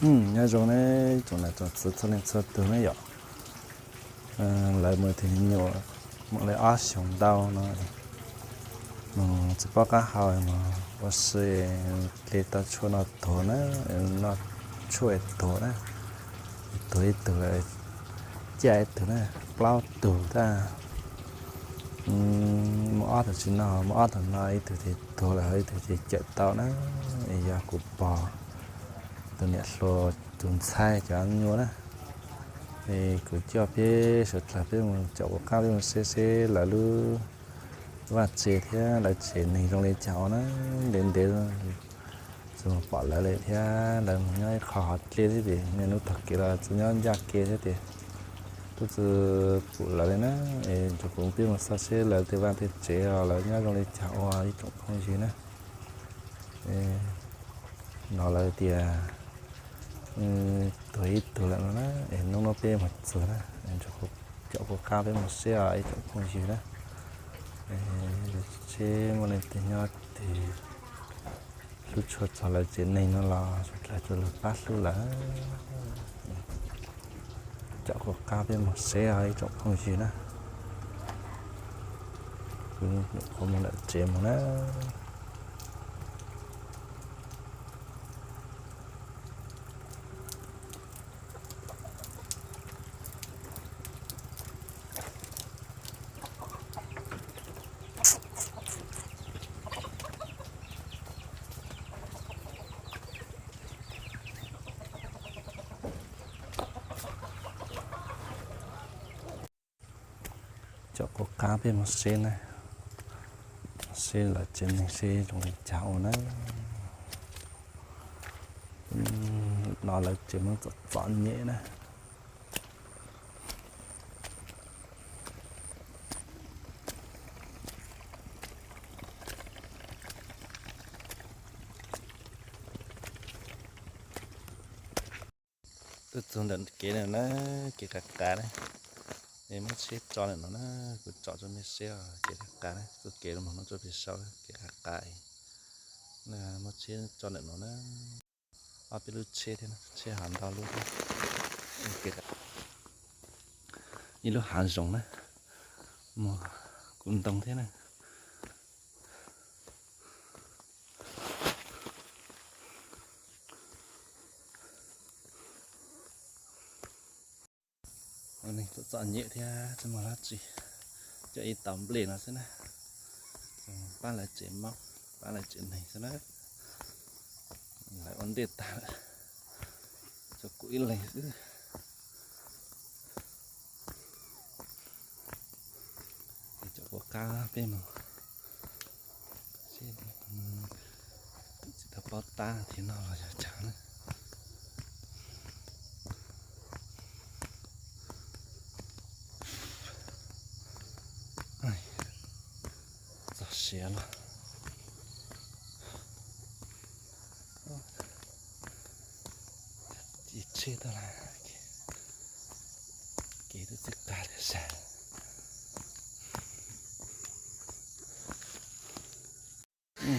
Nyob zoo ne, tsoom nam tsoom txwv txhua leej txhua tug ne yom. Lawv mus tus me nyuam muaj li ob xyoos ntau no, mus tsis paub qab hau, mus ua si, hle tau tshuaj no tuag na, noj tshuaj tuag na, tuag ib tug lawm, ciaj ib tug na, plaub tug tag. Muaj ob tug tsis noj, muaj ob tug no, ib tug ces tuag lawm, ib tug ces cawm tau na. Es yog kuv pog tus niam hluas tus ntxhais cov nyuam na. Es kuv coj peb sawv dlawg peb mus caum kuv qab peb mus saib seb lawv lub vaj tse thiab lawv tsev neeg zoo li cas ua na. Ntev ntev tsis mus pom lawv li thiab, lawv mus nyob ib qho hov dlej thiab ces niaj hnub taug kev los txawm nyob ncaj kev thiab ces twb tsis pom lawv li na. Es tsuas kuv peb mus xauj seb lawv tej vaj tej tsev os lawv nyob zoo li cas ua ib tsoom phooj ywg na. No lawv tias tuag ib tug lawm no na, es hnub no peb mus txog na, caum kuv qab peb mus saib os ib tsoom phooj ywg na. Seb muaj leej twg nyob twg hlub tshua txog lawv tsev neeg no los sawv dlawg rov lug pab hlub lawm. Caum kuv qab peb mus saib os ib tsoom phooj ywg na. Kuv nyuam qhuav mus lawm tsev mus na. Caum kuv qab peb mus saib na, saib lawv tsev neeg seb zoo li cas ua na. No lawv tsev muab txom txom nyem na. Tuaj txog ntawm kev no na, kev qav qav na, es muab tsheb tso ntawm no na, kuv tsom rau nej saib os, kev qav qav na, txoj kev los no rau pem saud kev qav qav, muab tsheb tso ntawm no na. Ob peb lub tsheb thiab, tsheb hav ntau lub thiab. Ib lub hav zoov na, muaj kuv ntoo thiab na. Neeg txom txom nyem thiab tsis muaj dab tsi, coj ib tau nplej no xwb na, pab lawv tsev mob, pab lawv tsev neeg xwb na. Lawv ua ntej tag lawm, tshuav kuv ib leeg xwb. Caum kuv qab peb mus seb, twb tsis tau paub tab thiab no los yog cas na. Txog siav los, tsheb tag lawm, kev twb tsis qab li sas.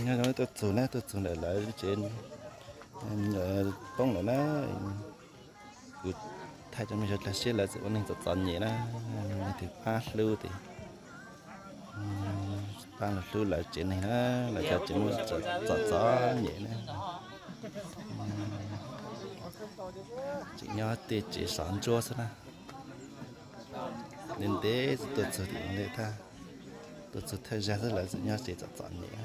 Nyob zoo, tuaj txog na, tuaj txog ntawm lawv tsev poob lawm na. Kuv thaij cov me sawv dlawg seb lawv txawm ua neeg txom txom nyem na, leej twg pab hlub ces pab los hlub lawv tsev neeg na, lawv cov tsev muaj txom txom nyem na. Tseem nyob tej tsev xov ntsuab xwb na. Ntev ntev tuaj txog tim no li, tuaj txog thawj zag xwb lawv txawm nyob tsev txom txom nyem.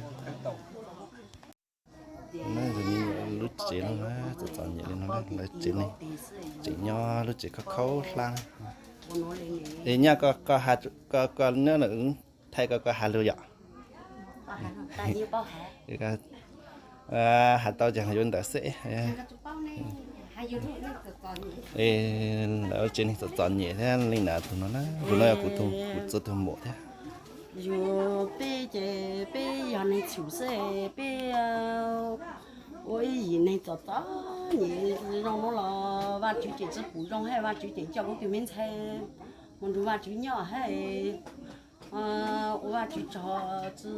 Lub tsev no txom txom nyem li no, lawv tsev neeg tseem nyob lub tsev khaub khaub hlab. Es nyaj koj, koj nyob na, thaij koj, koj has lus yom. Has tau ces yuav ntawd xwb. Lawv tsev neeg txom txom nyem thiab li na, tus no na, tus no yog kuv tus, kuv txwv tus muam thiab. Yus peb ces peb yog neeg txhum xwb, peb ua ib yim neeg txom txom nyem zoo no los Vajtswv ces tsis pum zoo, Vajtswv ces coj kuv tus me ntxhais mus nrug Vajtswv nyob, ua Vajtswv tsaug, tsis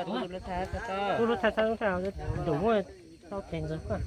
Kuv lub thaj thaj lub thaj, ntuj muab tau tes ntxog koj.